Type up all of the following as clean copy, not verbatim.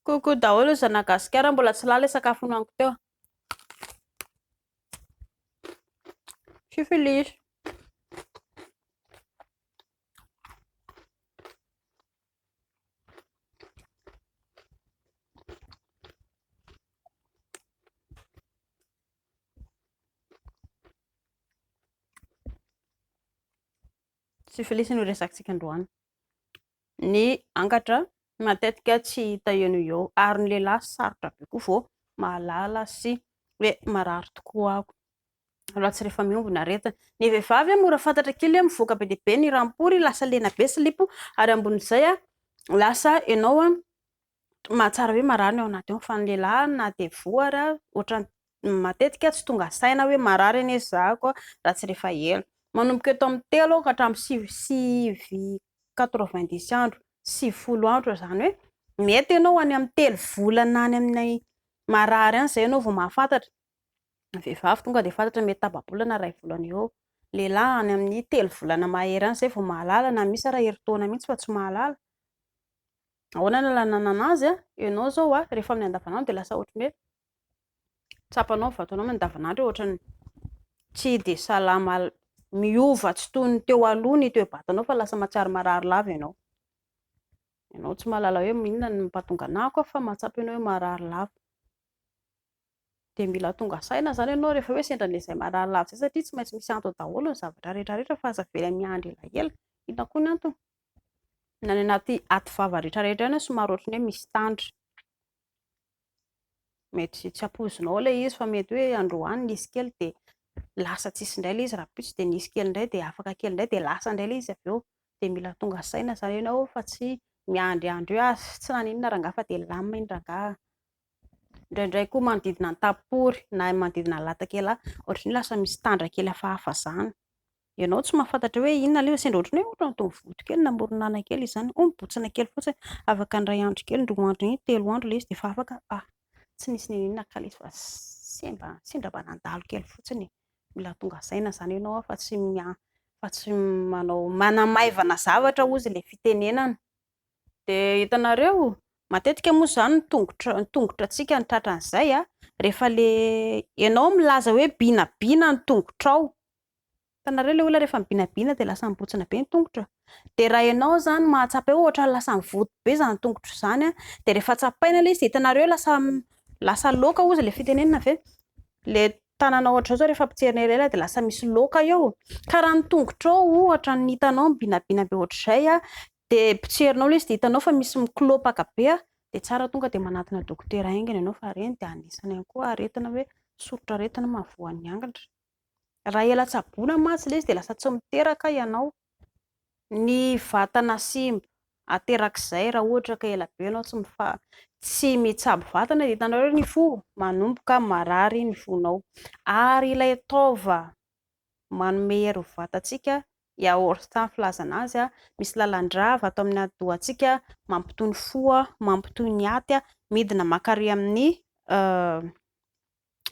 Coucou daholo ry zanak'i Gasikara, mbola tsy lany ilay sakafo nohaniko teo. Syphilis. Syphilis no resakintsika androany. Ny angatra matetika tsy hita eo no eo ary ny lehilahy sarotra be koa vao mahalala sy hoe marary tokoa aho raha tsy rehefa mihombo ny aretina. Ny vehivavy mora fantatra kely hoe mivoaka be dia be ny ranopory, lasa lena be silipo ary ambonin'izay lasa ianao mahatsara hoe marary ny ao anaty ao fa ny lehilahy na dia voa ary ohatran'ny matetika tsy tonga saina hoe marary anie zako raha tsy rehefa ela. Manomboka eto amin'ny telo ka hatramin'ny sivy sivy quatre-vingt-dix andro, 90 andro izany hoe mety ianao any amin'ny telo volana any amin'ny marary any izay ianao vao mahafantatra. Ny vehivavy tonga dia fantatra mety tapa-bolana iray volana eo. Lehilahy any amin'ny telo volana mahery any izay vao mahalala na misy ary herintaona mihitsy fa tsy mahalala. Ahoana no ahalalana anazy? Ianao izao rehefa amin'ny andavanandro dia lasa ohatran'ny hoe tsapanao ny vatanao amin'ny andavanandro hoe ohatran'ny tsy dia salama, miova tsy toy ny teo aloha ny toe-batanao fa lasa mahatsiaro marary lava ianao. Ianao tsy mahalala hoe inona no mampahatonga anà koa fa mahatsapa ianao hoe marary lava. Dia mila tonga saina izany ianao rehefa hoe sendra an'izay marary lava izay satria tsy maintsy misy antony daholo ny zavatra rehetra rehetra fa aza avela miandry elaela. Inona koa ny antony? Na any anaty aty vava rehetra rehetra any somary ohatran'ny hoe misy tandra. Mety tsy ampoizinao ilay izy fa mety hoe androany nisy kely dia lasa tsisy indray ilay izy, rahampitso dia nisy kely indray dia afaka kely indray dia lasa indray ilay izy avy eo. Dia mila tonga saina izany ianao fa tsy miandriandry hoe ah tsy naninona rangahy fa dia lamina iny rangahy. Indraindray koa manodidina ny tapory na manodidina ny latakela ohatran'ny hoe lasa misy tandra kely hafahafa izany. Ianao tsy mahafantatra hoe inona ilay izy, sendra ohatran'ny hoe ohatran'ny toa mivoto kely na moronana kely izany, oh mibontsina kely fotsiny, afaka ny iray andro kely, roa andro iny, telo andro ilay izy dia efa afaka, ah tsy nisy n'inon'inona kay ilay izy fa semba, sendra mba nandalo kely fotsiny e. Mila tonga saina izany ianao fa tsy fa tsy manao manamaivana zavatra hozy ilay fitenenana. Dia hitanareo, matetika moa izany ny tongotra, ny tongotrantsika no tratran'izay a, rehefa ilay ianao milaza hoe binabina ny tongotrao, Hitanareo ilay olona rehefa mibinabina dia lasa mibontsina be ny tongotra? Dia raha ianao izany mahatsapa hoe ohatran'ny lasa mivoto be izany tongotro izany an, dia rehefa tsapaina ilay izy dia hitanareo lasa lasa loaka hozy ilay fitenenana ve? Ilay tananao ohatr'izao izao rehefa potserina elaela dia lasa misy loaka eo. Ka raha ny tongotrao ohatra ny hitanao mibinabina be ohatr'izay an, dia potserinao ilay izy dia hitanao fa misy mikolopaka be an, dia tsara tonga dia manatona dokotera haingana ianao fa ireny dia anisany ihany koa aretina hoe soritr'aretina mahavoa ny angatra. Raha ela tsaboina mantsy ilay izy dia lasa tsy miteraka ianao. Ny vatana simba aterak'izay raha ohatra ka ela be ianao tsy mifa- tsy mitsabo vatana dia hitanareo ny fo manomboka marary ny fonao. Ary ilay taova manome hery ny vatantsika, yaourt ny filazana azy, misy lalan-drà avy ato amin'ny atidohantsika mampitony fo, mampitony ny aty, midina mankary amin'ny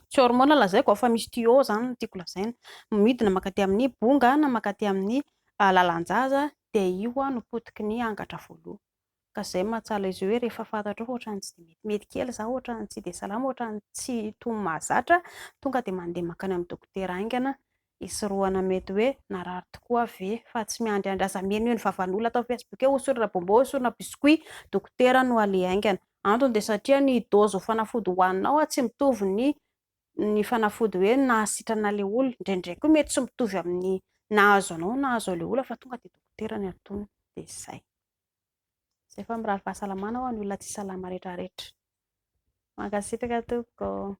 tsy hormone lazaiko fa misy tuyau zany no tiako lazaina, midina mankaty amin'ny bonga na mankaty amin'ny lalan-jaza dia io no potiky ny angatra voalohany. Ka izay mahatsara izy io hoe rehefa fantatrao fa ohatran'ny tsy dia metimety kely izaho, ohatran'ny tsy dia salama, ohatran'ny tsy toy ny mahazatra, tonga dia mandeha mankany amin'ny dokotera haingana hisorohana mety hoe narary tokoa ve fa tsy miandriandry, aza mihainohaino vavan'olona atao Facebook hoe hosorana bonbon, hosorana biscuit, dokotera no aleha haingana. Antony dia satria ny dose fanafody hohaninao tsy mitovy ny ny fanafody hoe nahasitrana ilay olona. Indraindray koa mety tsy mitovy amin'ny nahazo anao nahazo an'ilay olona fa tonga dia dokotera ny antonony. Dia izay. Izay fa mirary fahasalamana ho an'ny olona tsy salama rehetra rehetra. Mankasitraka tompoko.